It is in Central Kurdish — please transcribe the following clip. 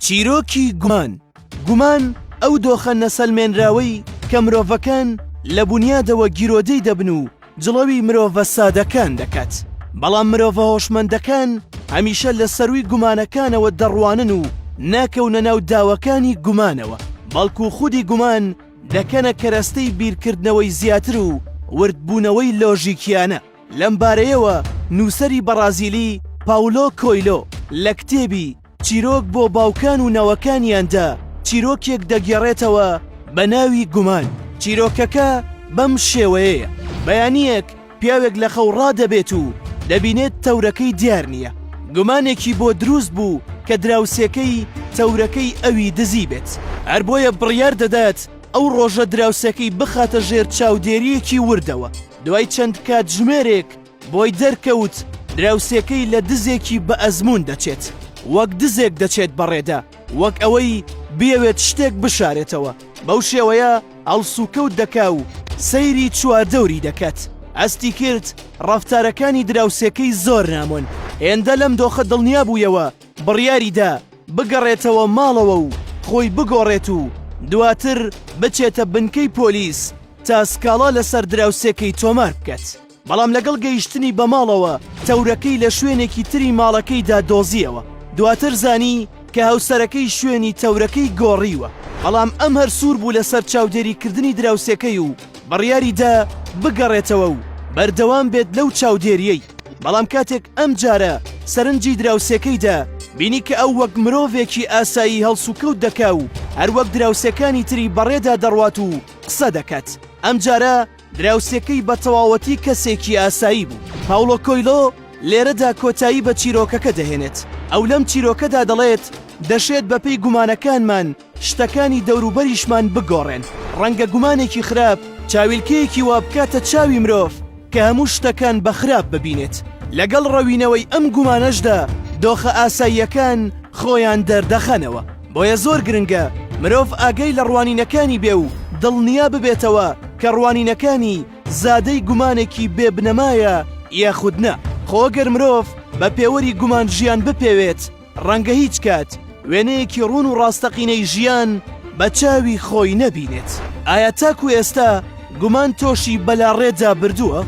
چیرۆکی گومان، گومان ئەو دۆخە نەسەلمێنراوەی کە مرۆڤەکان لە بونیادەوە گیرۆدەی دەبن و جڵەوی مرۆڤە سادەکان دەکات، بەڵام مرۆڤە هۆشمەندەکان هەمیشە لە سەرووی گومانەکانەوە دەڕوانن و ناکەونە ناو داوەکانی گومانەوە، بەڵکو خودی گومان دەکەنە کەرەستەی بیرکردنەوەی زیاتر و وردبوونەوەی لۆژیکیانە. لەم بارەیەوە نووسەری بەڕازیلی پاولۆ کۆیلۆ لە کتێبی، چیرۆک بۆ باوکان و نەوەکانیاندا، چیرۆکێک دەگێڕێتەوە بە ناوی گومان. چیرۆکەکە بەم شێوەیەیە، بەیانییەک پیاوێک لە خەو ڕادەبێت و دەبینێت تەورەکەی دیار نییە. گومانێکی بۆ دروست بوو کە دراوسێکەی تەورەکەی ئەوی دزیبێت. هەر بۆیە بڕیار دەدات ئەو ڕۆژە دراوسێکەی بخاتە ژێر چاودێرییەکی وردەوە. دوای چەند کاتژمێرێک بۆی دەرکەوت دراوسێکەی لە دزێکی بە ئەزموون دەچێت، وەک دزێک دەچێت بەڕێدا، وەک ئەوەی بیەوێت شتێک بشارێتەوە، بەو شێوەیە هەڵسوکەوت دەکا و سەیری چواردەوری دەکات. هەستی کرد ڕەفتارەکانی دراوسێکەی زۆر نامۆن، هێندە لەم دۆخە دڵنیا بوویەوە بڕیاری دا بگەڕێتەوە ماڵەوە و خۆی بگۆڕێت و دواتر بچێتە بنکەی پۆلیس تا سکاڵا لەسەر دراوسێکەی تۆمار بکات. بەڵام لەگەڵ گەیشتنی بە ماڵەوە تەورەکەی لە شوێنێکی تری ماڵەکەیدا دۆزییەوە، دواتر زانی کە هاوسەرەکەی شوێنی تەورەکەی گۆڕیوە، بەڵام ئەم هەر سوور بوو لەسەر چاودێریکردنی دراوسێکەی و بڕیاری دا بگەڕێتەوە و بەردەوام بێت لەو چاودێرییەی، بەڵام کاتێک ئەم جارە سەرنجی دراوسێکەی دا بینی کە ئەو وەک مرۆڤێکی ئاسایی هەڵسوکەوت دەکا و هەر وەک دراوسێکانی تری بەڕێدا دەڕوات و قسە دەکات، ئەم جارە دراوسێکەی بە تەواوەتی کەسێکی ئاسایی بوو. پاولۆ کۆیلۆ لێرەدا کۆتایی بە چیرۆکەکە دەهێنێت. ئەو لەم چیرۆکەدا دەڵێت، دەشێت بەپێی گومانەکانمان شتەکانی دەوروبەریشمان بگۆڕێن. ڕەنگە گومانێکی خراپ چاویلکەیەکی وا بکاتە چاوی مرۆڤ کە هەموو شتەکان بە خراپ ببینێت. لەگەڵ ڕەوینەوەی ئەم گومانەشدا دۆخە ئاساییەکان خۆیان دەردەخەنەوە. بۆیە زۆر گرنگە مرۆڤ ئاگای لە ڕوانینەکانی بێ و دڵنیا ببێتەوە کە ڕوانینەکانی زادەی گومانێکی بێ بنەمایە یاخود نا. خۆ گەر مرۆڤ بە پێوەری گومان ژیان بپێوێت، ڕەنگە هیچ کات وێنەیەکی ڕوون و ڕاستەقینەی ژیان بە چاوی خۆی نەبینێت. ئایا تاکو ئێستا گومان تۆشی بەلاڕێدا بردووە؟